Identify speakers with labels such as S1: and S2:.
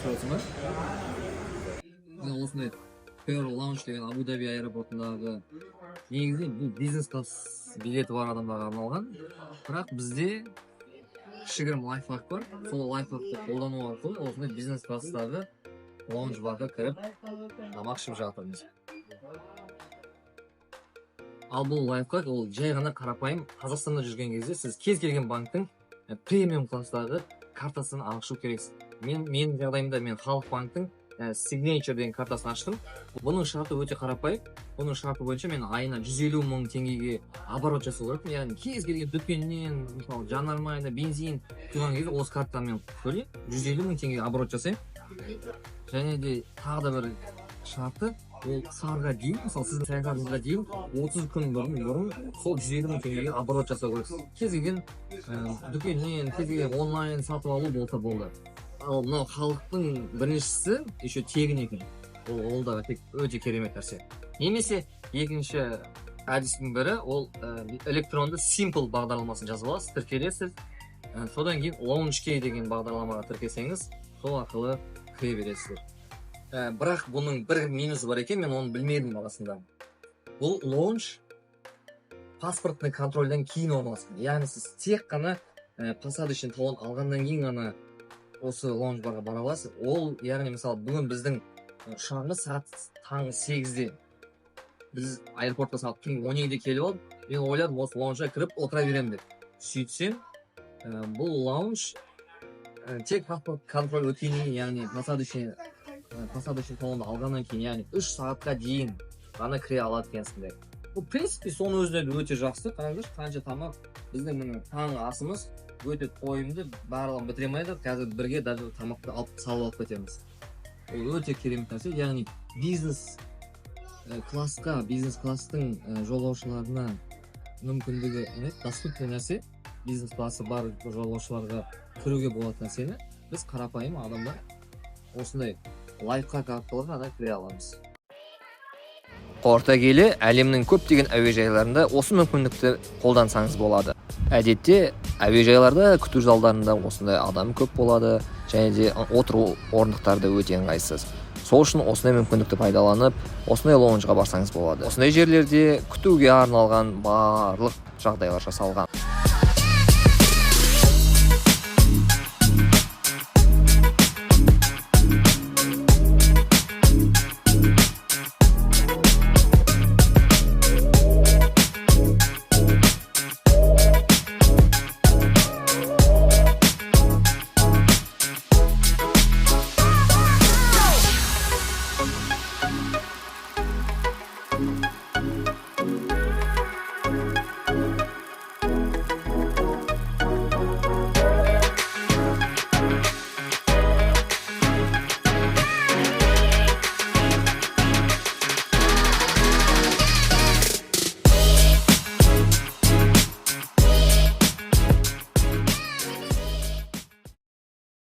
S1: Түсіріп отырсың ба? Міне, осындай Pearl Lounge деген Абу Даби аэропортындағы. Негізі бұл бизнес класс билеті бар адамдарға арналған, бірақ бізде кішігірім лайфхак бар. Сол лайфхакты қолдану арқылы осындай бизнес класстағы лаунж барға кіріп, тамақ ішіп жатырмыз. Ал бұл лайфхак ол жай ғана қарапайым: Қазақстанда жүрген кезде сіз кез келген банктің премиум класстағы картасын ашу керексіз. Менің жағдайымда мен Халық банктің Signature деген картасын аштым. Бұның шарты өте қарапайым. Бұның шарты бойынша мен айына 150 мың теңгеге оборот жасау керекпін, яғни кез келген дүкеннен, мысалы, жанармайына бензин құйған кезде осы картамен төлеймін, 150 мың теңгеге оборот жасаймын. Және де тағы да бір шарты: ол ұшарға дейін, мысалы, сіздің саяхатыңызға дейін 30 күн бұрын сол 150 мың теңгеге оборот жасау керексіз, кез келген дүкеннен, кез келген онлайн сатып алу болса болды. Ал мынау халықтың біріншісі еще тегін екен. Ол да өте, өте керемет нәрсе. Немесе екінші әдістің бірі ол электронды Simple бағдарламасын жазып аласыз, тіркелесіз. Содан кейін LoungeKey деген бағдарламаға тіркелсеңіз, сол арқылы кіре бересіздер. Бірақ бұның бір минусы бар екен, мен оны білмедім арасында. Бұл лаунж паспортный контрольдан кейін орналасқан, яғни сіз тек қана посадочный талон алғаннан кейін ғана осы лаунж барға бара аласыз. Ол, яғни, мысалы, бүгін біздің ұшағымыз сағат таңғы 8-де, біз аэропортқа сағат түнгі 12-де келіп алдық. Мен ойладым, осы лаунжға кіріп отыра беремін деп. Сөйтсем, бұл лаунж тек паспорт контроль өткеннен кейін, яғни посадочный талонды алғаннан кейін, яғни 3 сағатқа дейін ғана кіре алады екенсіңдер. Бұл, в принципе, соның өзінде де өте жақсы. Қараңыздаршы, қанша тамақ! Біздің, міне, таңғы асымыз өте тойымды, барлығын бітіре алмай қазір бірге даже тамақты алып салып алып кетеміз. Ол өте керемет нәрсе, яғни бизнес классқа, бизнес класстың жолаушыларына мүмкіндігі не доступный нәрсе. Бизнес классы бар жолаушыларға кіруге болатын нәрсені біз, қарапайым адамдар, осындай лайфхак арқылы ғана кіре аламыз.
S2: Қорыта келе, әлемнің көптеген әуежайларында осы мүмкіндікті қолдансаңыз болады. Әдетте әуежайларда күту залдарында осындай адам көп болады және де отыру орындықтары да өте ыңғайсыз. Сол үшін осындай мүмкіндікті пайдаланып, осындай лаунжға барсаңыз болады. Осындай жерлерде күтуге арналған барлық жағдайлар жасалған.